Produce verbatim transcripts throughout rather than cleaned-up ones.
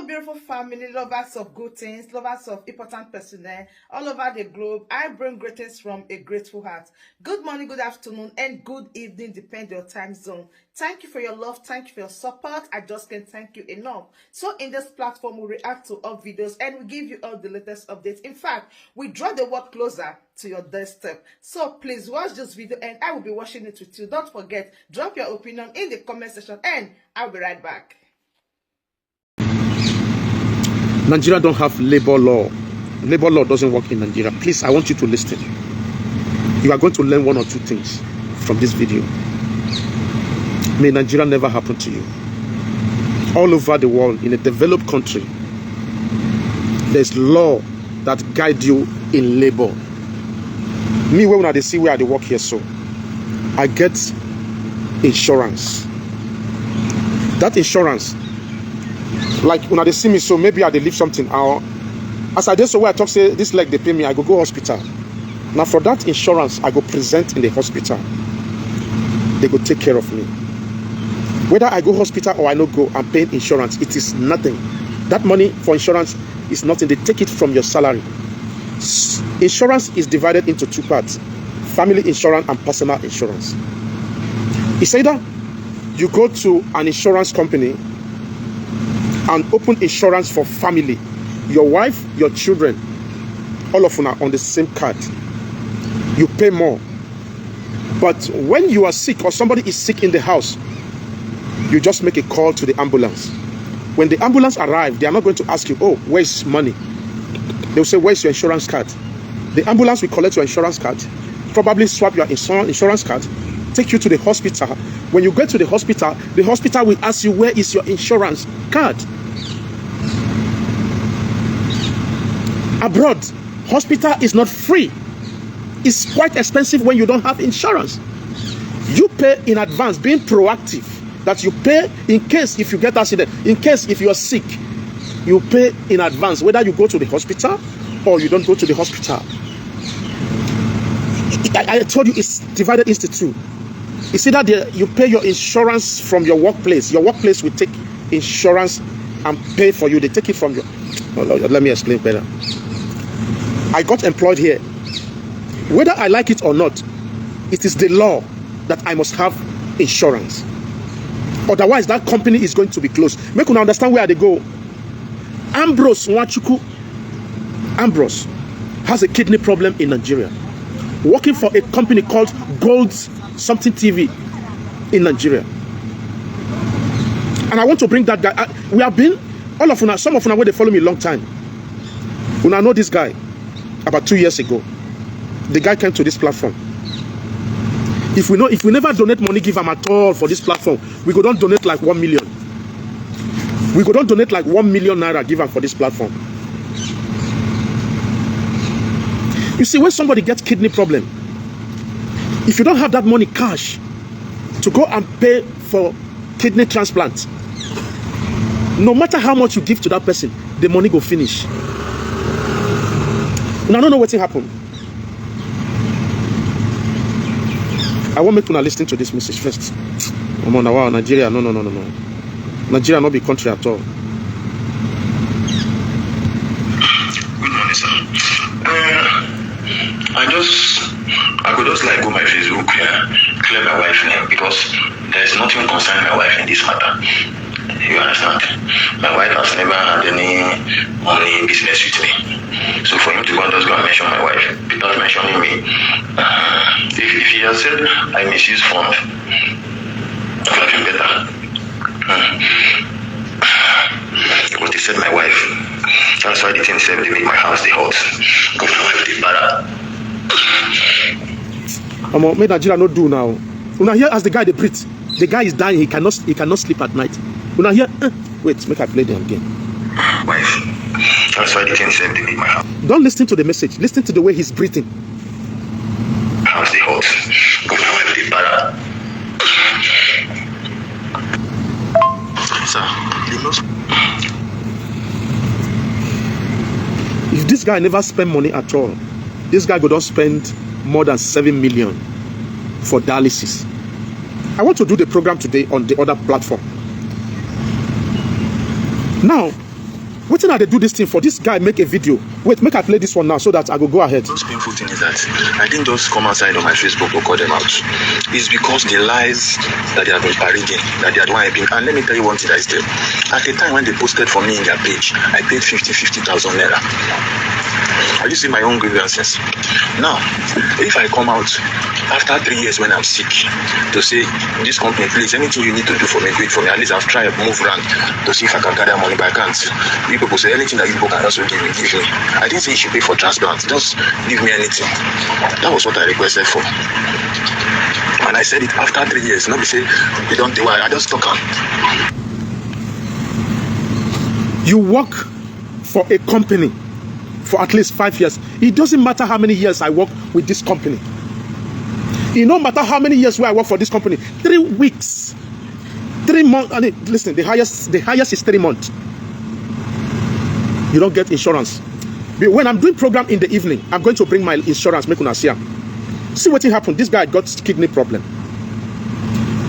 Beautiful family, lovers of good things, lovers of important personnel all over the globe, I bring greetings from a grateful heart. Good morning, good afternoon, and good evening, depend your time zone. Thank you for your love. Thank you for your support. I just can't thank you enough. So in this platform, we react to all videos and we give you all the latest updates. In fact, we draw the world closer to your doorstep. So please watch this video and I will be watching it with you. Don't forget, drop your opinion in the comment section and I'll be right back. Nigeria don't have labor law. Labor law doesn't work in Nigeria. Please, I want you to listen. You are going to learn one or two things from this video. May Nigeria never happen to you. All over the world, in a developed country, there's law that guide you in labor. Me, when I dey see where I dey work here, so I get insurance. That insurance, like when I dey see me, so maybe I dey leave something out. As I dey so, where I talk say this leg dey pain me, I go go hospital. Now for that insurance, I go present in the hospital. They go take care of me. Whether I go hospital or I no go, I'm paying insurance. It is nothing. That money for insurance is nothing. They take it from your salary. S- Insurance is divided into two parts: family insurance and personal insurance. It's either you go to an insurance company and open insurance for family, your wife, your children, all of una on the same card. You pay more. But when you are sick or somebody is sick in the house, you just make a call to the ambulance. When the ambulance arrive, they are not going to ask you, "Oh, where's money?" They'll say, "Where's your insurance card?" The ambulance will collect your insurance card, probably swap your insur- insurance card, take you to the hospital. When you get to the hospital, the hospital will ask you, "Where is your insurance card?" Abroad, hospital is not free. It's quite expensive when you don't have insurance. You pay in advance, being proactive, that you pay in case if you get accident, in case if you are sick, you pay in advance, whether you go to the hospital or you don't go to the hospital. I, I told you it's divided into two. You see that the, you pay your insurance from your workplace. Your workplace will take insurance and pay for you. They take it from your. Oh, Lord, let me explain better. I got employed here. Whether I like it or not, it is the law that I must have insurance. Otherwise, that company is going to be closed. Make una understand where they go. Ambrose Nwachukwu. Ambrose has a kidney problem in Nigeria, working for a company called Gold Something T V in Nigeria. And I want to bring that guy. I, we have been, all of una, some of una wey dey follow me long time, una know this guy. About two years ago, the guy came to this platform. If we know, if we never donate money give am at all for this platform, we go don donate like one million. We go don donate like one million naira give am for this platform. You see, when somebody gets kidney problem, if you don't have that money cash to go and pay for kidney transplant, no matter how much you give to that person, the money go finish. Una no know wetin happen. I wan make una listen to this message first. Omo, na wow, Nigeria, no, no, no, no, no. Nigeria no be country at all. Good morning, sir. Uh, I just, I could just like go my Facebook, yeah, clear my wife name because there's nothing concern my wife in this matter. You understand? My wife has never had any money business with me. So for him to go and just go and mention my wife without mentioning me, uh, if, if he has said I misuse funds, it would have been better. Hmm. But he said my wife. That's why the thing said they make my house the hot. But my wife the para. Omo, make Nigeria no do now. Una hear as the guy dey breathe. The guy is dying. He cannot, he cannot sleep at night. Una hear? Eh, wait, make I play them again. Wife. That's why the thing said they make my house. Don't listen to the message. Listen to the way he's breathing. House the hot. But my wife the para. Sir, you know. If this guy never spend money at all, this guy go don spend more than seven million for dialysis. I want to do the program today on the other platform. Now, Wetin I dey do this thing for? This guy make a video. Wait, make I play this one now so that I go go ahead. Most painful thing is that I didn't just come outside on my Facebook to call them out. It's because the lies that they have been parading, that they are the one I been. And let me tell you one thing that is there. At the time when they posted for me in their page, I paid fifty, fifty thousand naira. I used my own grievances. Now, if I come out after three years when I'm sick to say, "This company, please, anything you need to do for me, do it for me." At least I've tried, move around to see if I can gather money, but I can't. You people say, "Anything that you people can also give me, give me." I didn't say you should pay for transplant. Just give me anything. That was what I requested for. And I said it after three years. Not be say you don't do it. I just talk am. You work for a company for at least five years. It doesn't matter how many years I work with this company. It no matter how many years where I work for this company. Three weeks, three months. I mean, listen, the highest, the highest is three months. You don't get insurance. But when I'm doing program in the evening, I'm going to bring my insurance, make una see am. See wetin happen. This guy got kidney problem.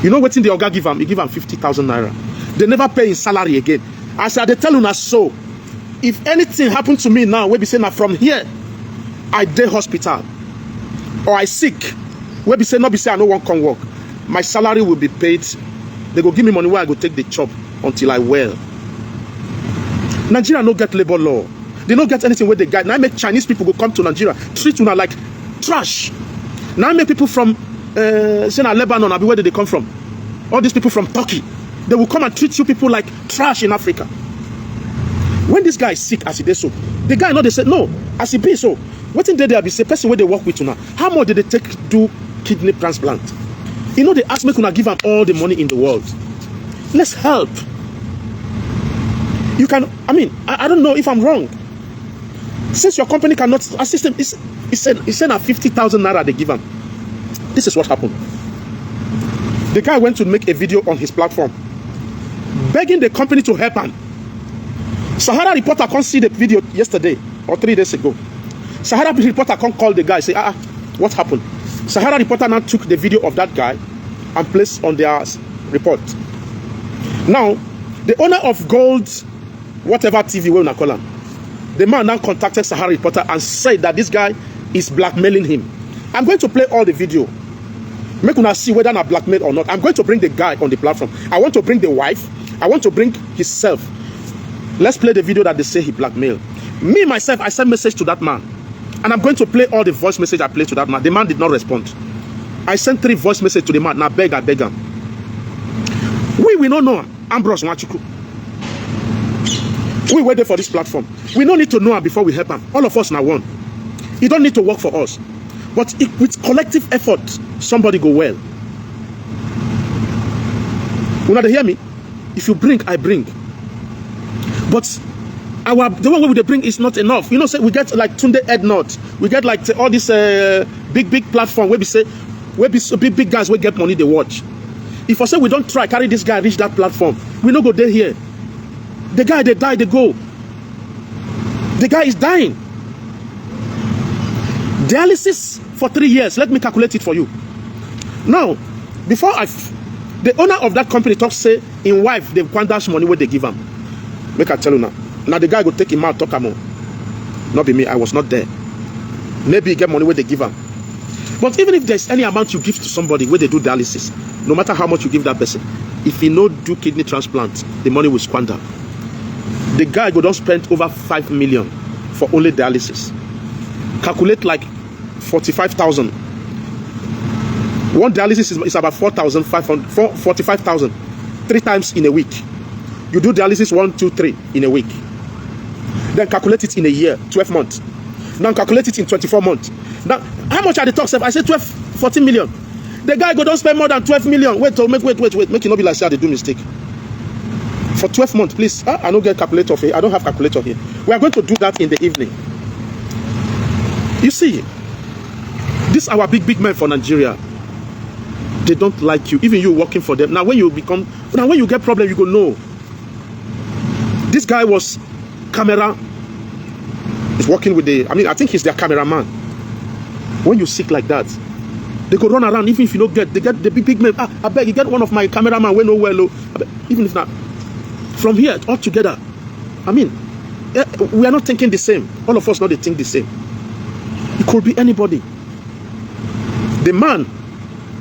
You know wetin the oga give am? He give am fifty thousand naira. They never pay his salary again. As I dey tell una so, if anything happen to me now, wey be say na from here I dey hospital, or I sick, wey be say no be say I no wan come work, my salary will be paid. They go give me money wey I go take dey chop until I well. Nigeria no get labour law. They no get anything wey dey guide. Na make Chinese people go come to Nigeria, treat una like trash. Na make people from uh, say na Lebanon, abi where they dey come from? All these people from Turkey, they will come and treat you people like trash in Africa. When this guy is sick as he dey so, the guy no dey say no. As he be so, wetin dey there be say person wey dey work with una, how much did they take do kidney transplant? You know they ask make una give am all the money in the world. Let's help. You can, I mean, I, I don't know if I'm wrong. Since your company cannot assist him, it's, it's, a, it's a fifty thousand naira they give him. This is what happened. The guy went to make a video on his platform begging the company to help him. Sahara Reporter can't see the video yesterday or three days ago. Sahara Reporter can't call the guy, say, ah, ah, what happened? Sahara Reporter now took the video of that guy and placed on their report. Now, the owner of Gold, whatever T V, wey una call am, the man now contacted Sahara Reporter and said that this guy is blackmailing him. I'm going to play all the video. Make una see whether na blackmail or not. I'm going to bring the guy on the platform. I want to bring the wife. I want to bring himself. Let's play the video that they say he blackmailed. Me, myself, I sent message to that man. And I'm going to play all the voice message I played to that man. The man did not respond. I sent three voice message to the man. Now beg, I beg him. We, we don't know Ambrose Nwachukwu. We waited for this platform. We don't need to know him before we help him. All of us now one. He don't need to work for us. But it, with collective effort, somebody go well. Una dey hear me? If you bring, I bring. But our, the one we dey bring is not enough. You know, say we get like Tunde Ednut, we get like all this uh, big big platform where we say, where be so big big guys we get money they watch. If I say we don't try carry this guy reach that platform, we no go there here. The guy they die they go. The guy is dying. Dialysis for three years. Let me calculate it for you. Now, before I, the owner of that company talk say in wife they quandash money where they give him. Make I tell you now. Now the guy go take him out talk am. Not be me. I was not there. Maybe he get money where they give him. But even if there's any amount you give to somebody where they do dialysis, no matter how much you give that person, if he no do kidney transplant, the money will squander. The guy go don't spend over five million for only dialysis. Calculate like forty-five thousand. One dialysis is, is about four thousand five hundred, four, forty-five thousand, three times in a week. You do dialysis one, two, three in a week. Then calculate it in a year, twelve months. Now calculate it in twenty-four months. Now, how much are the talks? I say twelve, fourteen million. The guy go don't spend more than twelve million. Wait, oh, make wait, wait, wait. Make it not be like say I dey do mistake. For twelve months, please. I, I don't get calculator here. I don't have calculator here. We are going to do that in the evening. You see, these our big big men for Nigeria. They don't like you. Even you working for them. Now when you become, now when you get problem, you go know. This guy was camera is working with the, I mean, I think he's their cameraman. When you sick like that, they go run around. Even if you no get, they get the big big men. Ah, I beg you get one of my cameraman wey no well o. Abeg, even if na from here all together, I mean, Eh, we are not thinking the same. All of us not dey think the same. It could be anybody. The man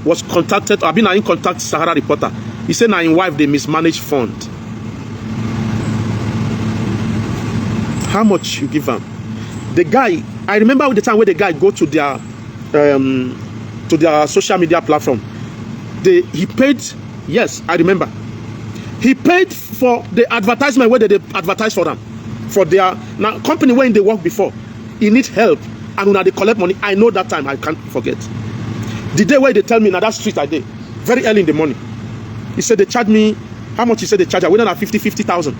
was contacted, I mean, I contact Sahara Reporter. He said, "Now in wife they mismanage fund." How much you give am? The guy, I remember with the time where the guy go to their um to their social media platform. They he paid, yes, I remember. He paid for the advertisement where they, they advertise for them. For their now company where they work before. He need help and when they collect money. I know that time, I can't forget. The day where they tell me now that street I did, very early in the morning. He said they charge me how much he said they charge her, whether na fifty, fifty thousand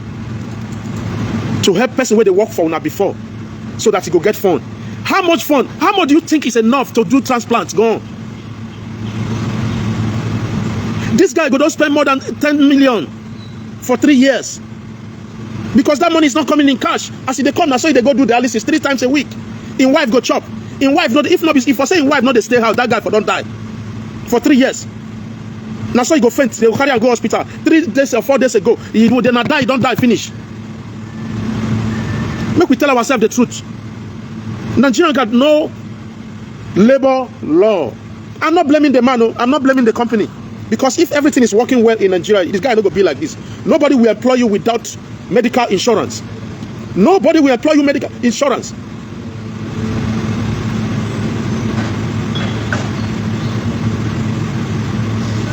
to help person where they work for una before, so that he go get phone. How much phone? How much do you think is enough to do transplants? Go on. This guy go don spend more than ten million for three years because that money is not coming in cash. As e dey come, na so e dey go do dialysis three times a week. Im wife go chop. Im wife no, if not, if for say im wife no dey stay house, that guy for don die for three years. Na so he go faint. They go carry am go hospital. Three days or four days ago, he go, then I die, don't die, finish. Make we tell ourselves the truth. Nigerian got no labor law. I'm not blaming the man, oh, I'm not blaming the company. Because if everything is working well in Nigeria, this guy no go be like this. Nobody will employ you without medical insurance. Nobody will employ you medical insurance.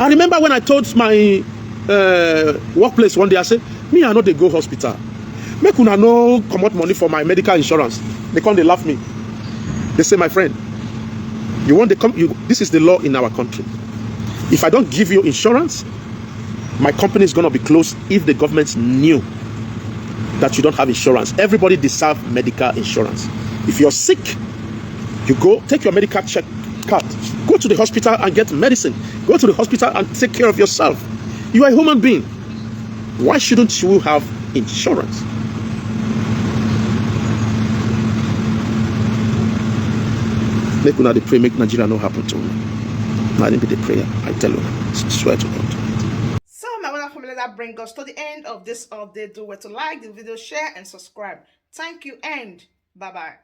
I remember when I told my uh, workplace one day, I said, "Me, I no dey go hospital. Make una no comot money for my medical insurance." They come, they laugh me. They say, "My friend, you want the com- you, this is the law in our country. If I don't give you insurance, my company is gonna be closed if the government knew that you don't have insurance." Everybody deserve medical insurance. If you're sick, you go take your medical check card, go to the hospital and get medicine, go to the hospital and take care of yourself. You are a human being. Why shouldn't you have insurance? Make una dey pray, make Nigeria no happen to una. Na im be the prayer I tell una. Swear to God. So, my wonderful, let that bring us to the end of this update. Do well to like the video, share, and subscribe. Thank you and bye bye.